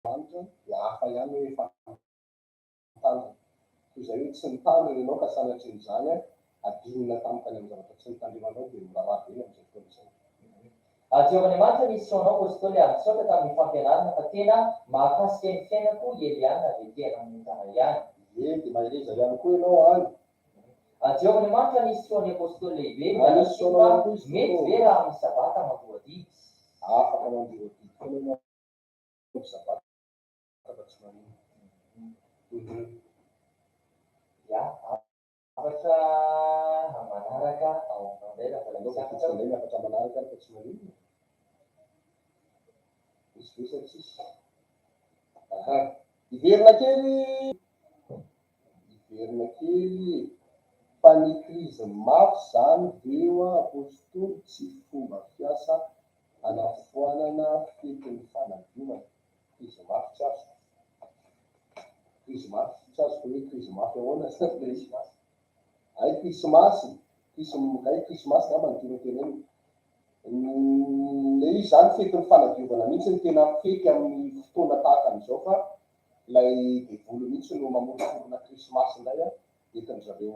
Andriamanitra dia hafa ihany hoe efa nitandrina. Toy izay hoe tsy nitandrina ianao ka sanatrian'izany adinona tampoka any amin'ny zavatra tsy nitandremanao dia mora ravena amin'izay fotoana izay. Jehovah Andriamanitra nisy soanao Apostoly ary misaotra tamin'ny fampianarana fa tena mahakasika ny fiainako i Eliana avy ety Anamontana ihany. Ie, dia mahereza ihany koa ianao any. Jehovah Andriamanitra nisy soan'ny Apostoly lehibe Any miala nisy tsiny soanao fa ihany koa izy mety Tompo ve ô. raha amin'ny sabata mandoa adidy? Afaka mandoa adidy foana ianao amin'ny sabata fa tsy maninona. Ya, hafatra manaraka ao aminao indray raha mbola Aleo misy vakintsika hafatra. indray ny hafatra manaraka ary fa tsy maninona. Misy ve sa tsisy? Aha. Hiverina kely, hiverina kely e. Fa ny krizy mafy zany ve hoa apostoly tsy fomba fiasa hanafoanana fetin'ny fanadiovana? Krizy mafy tsy azoko. Krizy mafy tsy azoko hoe krizy mafy ahoana zany ilay izy. Hay krismasy, hay krismasy angamba no tianao tenenina. Ilay izy izany fetin'ny fanadiovana mihitsy no tena fety amin'ny fotoana tahaka an'izao fa ilay devoly mihitsy no mamoroporona krismasy indray an, entin-dry zareo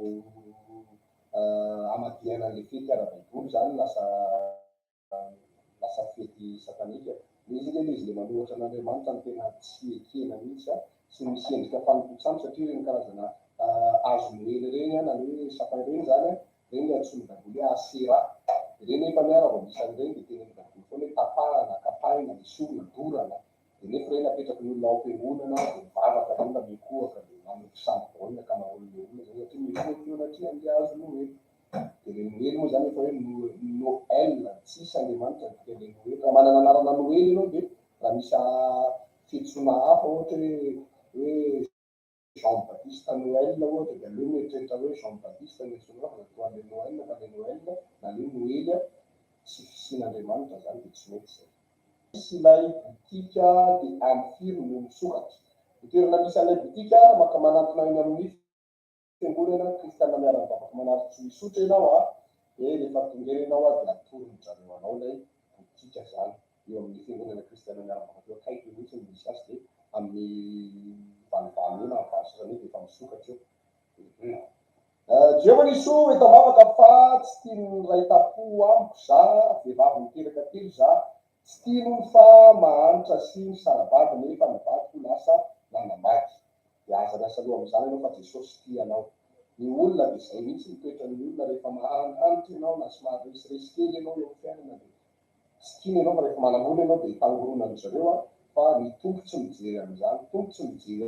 hamadihana an'ilay fety ara-baiboly izany lasa lasa fety satanika. Ilay izy ange ilay izy ilay manohatra an'Andriamanitra no tena tsy ekena mihitsy an, tsy misy endrika fanompoan-tsampy satria ireny karazana hazo noely ireny an, na ny hoe sapin ireny izany an, ireny ilay antsoin'ny baiboly hoe asera. Ireny nefa ny an raha vao misy an'ireny dia tenenin'ny baiboly foana hoe tapahana, kapaina, esorina, dorana. Dia nefa ireny apetraky ny olona ao am-piangonana dia mivavaka ny olona mikohaka dia manompo sampy daholo ny ankamaroan'ilay olona izany satria mikohaka eo anatrehan'ilay hazo noely. Dia ilay Noely moa izany efa hoe Noël, tsisy Andriamanitra ny dikan'ilay Noely. Raha manana anarana Noely ianao dia raha misy fiantsoana hafa ohatra hoe hoe Jean Baptiste Noël ohatra dia aleo mieritreritra hoe Jean Baptiste no iantsoana fa toa an'ilay Noël fa ilay Noël na ilay Noely tsy fisian'Andriamanitra izany dia tsy mety izay. Misy ilay botika dia amin'ny firy no misokatra? Ny toerana misy an'ilay botika maka manantona eny amin'ny Fiangonana kristiana miara-mivavaka manarintsoa Isotry ianao a, dia rehefa tonga eny ianao a dia atoron-dry zareo anao ilay botika zany, eo amin'ny fiangonana kristiana miara-mivavaka eo akaiky eo mihitsy no misy azy dia amin'ny valovalo eo na amin'ny valo sasany eo dia efa misokatra eo. Hum. Jehovah Nisoa eto am-bavaka fa tsy tian'ny ray tampo amiko za, vehivavy niteraka telo za, tsy tiany hono fa mahantra sy misara-bady nefa ny vadiko lasa nanambady. Dia aza miasa loha amin'izany ianao fa Jesosy tia anao. Ny olona dia izay mihitsy ny toetran'ny olona rehefa mahantra ianao na somary resiresy kely ianao eo amin'ny fiainana dia tsy tiany ianao fa rehefa manam-bola ianao dia itangoronan-dry zareo an, fa ny Tompo tsy mijery an'izany, ny Tompo tsy mijery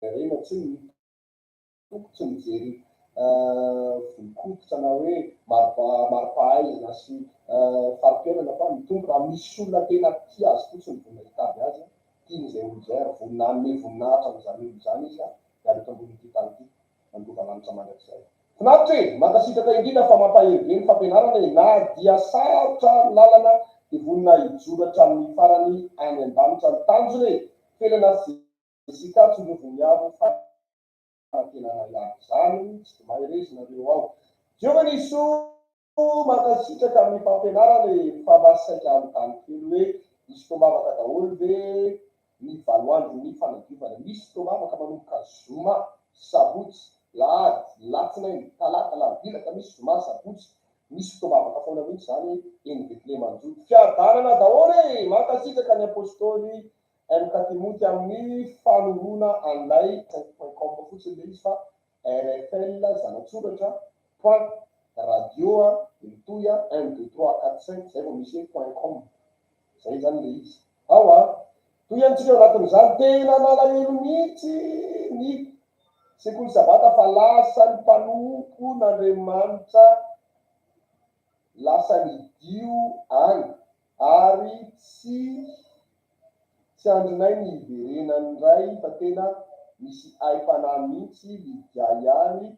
harena tsy ny Tompo tsy mijery volon-koditra na hoe mari-pahaizana sy fari-piainana fa ny Tompo raha misy olona tena tia azy fotsiny vonona hitady azy, tiany izay olona izay ary vonona hanome voninahitra an'izany olona izany izy hiala eto ambonin'ity tany ity handova lanitra mandrakizay. Finaritra e! Mankasitraka indrindra fa mampahery be ny fampianarana e! Na dia sarotra ny lalana dia vonona hijoro hatramin'ny farany any an-danitra ny tanjona e! Felana sy Jessica tsinjovy avo fa Fanantenana ihany izany, tsy de mahereza nareo ao. Jehovah Nisoa mankasitraka amin'ny fampianarana e, fa mba saika hanontany kely hoe misy fotoam-bavaka daholo ve ny valo andron'ny fanadiovana? Misy fotoam-bavaka manomboka zoma, sabotsy, lahady, latsinainy, talata, alarobia, alakamisy, zoma, sabotsy. Misy fotoam-bavaka foana mihitsy izany eny Bethlem Anjody. Fiadanana daholo e! Mankasitraka ny Apostoly MK Timoty amin'ny fanoroana an'ilay point com fotsiny ilay izy fa rfl zanatsoratra point radio a dia mitohy a un deux trois quatre cinq zay vao misy hoe point com zay zany ilay izy ao a toy antsika ao anatin'izany tena nalahelo mihitsy ny sekoly sabata fa lasa ny mpanompon'Andriamanitra lasa nidio any ary tsy Tsy andrinay ny hiverenany ndray fa tena misy aim-panahy mihitsy Lydia ihany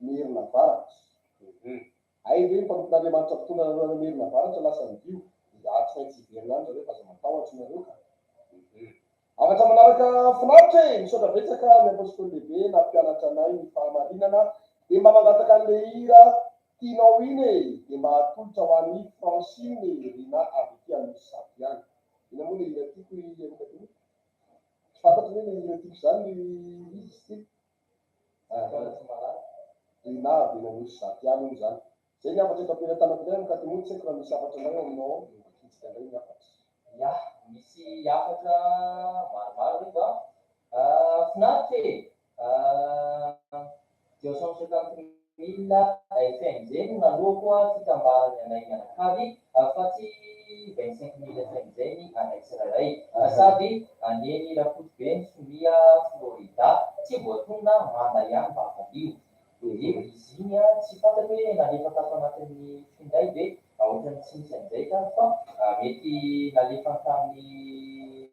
Merina Avaratra. Hum. Hay ve ny mpanompon'Andriamanitra mpitondra anareo any Merina Avaratra lasa nidio? Izaho tsy maintsy hiverina any zareo fa aza matahotra nareo ka. Hum. Hafatra manaraka finaritra e! Misaotra betsaka ny Apostoly lehibe nampianatra anay ny fahamarinana dia mba mangataka an'ilay hira tianao iny e! Dia mba atolotra ho an'i Francine e! Rinah avy ety Anosizato ihany. Inona moa ilay hira tiako i Emma Tony? anie le tiako izany ry iza izy ity? Rinah avy eny Anosizato ihany hono izany. Izay ny hafatra eto am-pelatanako indray amin'i Mody, tsy haiko raha misy hafatra indray ao aminao ao dia ho vakintsika indray ny hafatra. Ya, misy hafatra maromaro reto an. Finaritra e! 250 000 FMG no naloako fitambarany anay mianakavy fa tsy 25 000 FMG ny anay tsirairay. Sady aneny Rakotobe ny sonia Florida. Tsy voatonona manda ihany mba valio. Dia izy iny tsy fantatro hoe nalefa tato anatin'ny finday ve? Ohatran'ny tsy nisy an'izay tany fa mety nalefany tamin'ny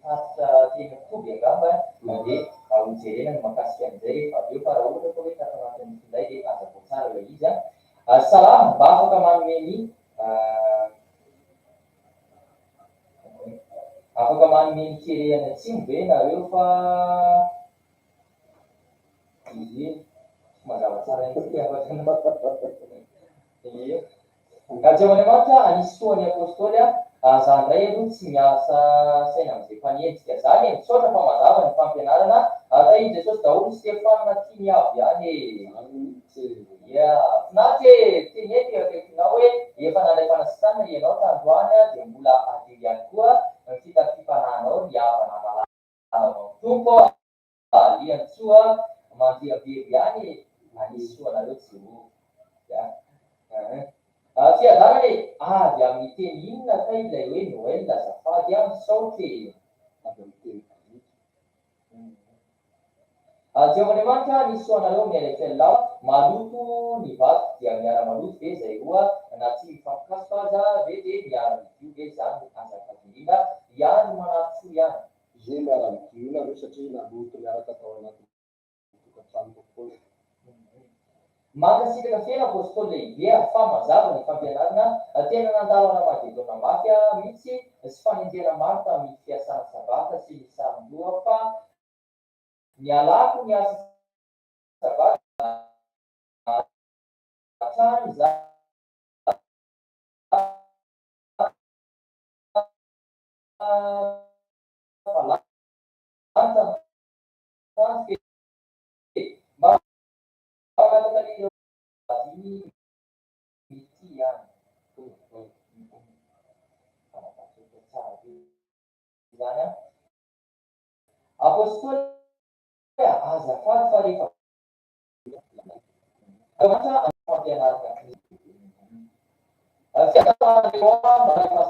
tatitra teny amin'ny toby angamba dia hojerena ny mahakasika an'izay rehefa avy eo fa raha ohatra ka hoe tato anatin'ny finday dia hazavao tsara ilay izy an. Salama, mba afaka manome ny afaka manome ny kere any atsimo ve nareo fa Ie, tsy mazava tsara ihany koa ity hafatra anao. Ie. Jehovah Andriamanitra anisy soa ny Apostoly a, za ndray aloha tsy miasa saina amzay mpanenjika zany e, misaotra fa mazava ny fampianarana, tahin'i Jesosy daholo Stefana tiany avy ihany e. Zany mihitsy e. Ia, finaritra e, teneno eo akaikinao hoe efa nandray fanasitranana ianao tandroany dia mbola hadio ihany koa ny fitafiam-panahinao ry havana malala ao amin'ny Tompo a. Liantsoa mandia very ihany e anisy soa anareo Jehovah ya eeh Fiadanana e avy amin'ny teny inona kay ilay hoe Noël azafady a misaotra e. Avy amin'ny teny grika. Jehovah Andriamanitra anisy soa anareo amin'ny LFL aho maloto ny vato dia miara maloto ve zay roa na tsy mifampikasoka aza ve de miara midio ve zany azafady indrindra ihany manatsoa ihany. Ie miara-midio nareo satria naloto niaraka tao anatin'ny tokantrano tao foana. Mankasitraka feno Apostoly lehibe a fa mazava ny fampianarana tena nandalo Aramagedona mafy a mitsy sy fanenjehana maro tamin'ny fiasana sabata sy ny saron-doha fa nialako ny asa sabata hatrany za fa lasa ny tanjoko e! Mba mangataka an'ireo vahiny mitia ihany. Fanapahan-kevitra tsara be izany an! Apostoly a, azafady fa rehefa Andriamanitra amin'ny fampianarana Kristy. Fiadanana mba rehefa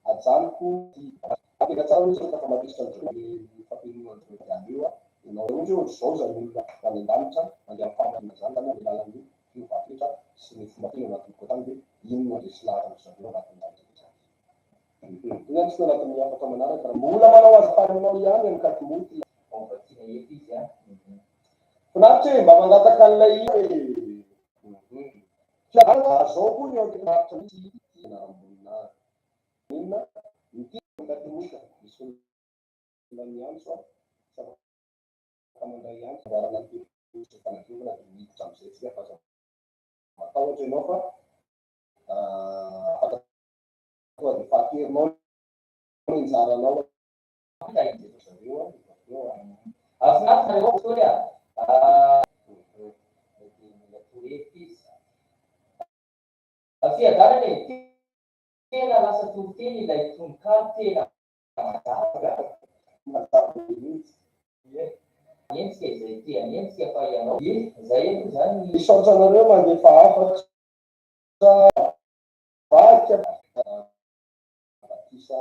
Ajanoko ty. Tena tsara mihitsy rehefa mampiditra ny fampinonoana an'ireo diany io a. Ianao ohatra hoe ohatr'izao izany olona any an-danitra mandeha amin'ny fahamarinana izany izany amin'ny alalan'ny fiovan-toetra sy ny fomba tena anatin'ny kotany hoe inona no handresy lahatra an-dry zareo anatin'izany rehetra izany. Toy ihany tsy anatin'ny hafatra manaraka raha mbola manao azafady aminao ihany an'i Katimoty. Ao vakiana eto izy an. Finaritra e, mba mangataka an'ilay hira e. Fiadanana ary zao koa ny eo ankehitriny mihitsy ity anaram-boninahitra. Inona ity Katimoty misy olona miantso aho tsy afaka mandray antso amboarana ny teny fanadiovana dia miditra amin'izay tsika fa aza matahotra ianao fa afaka Tonga dia fahaterinao ny anjaranao ry zareo a, eo a. Mahafinaritra nareo Apostoly a! Mety mila torohevitra izy. Fiadanana e! Tena lasa toriteny ilay tononkalo tena mazava. Mazava be mihitsy. Ie. Hanenjika izay te hanenjika fa ianao. Ie, zay aloha zany ny. Misaotra anareo mandefa hafatra. Varika batisa.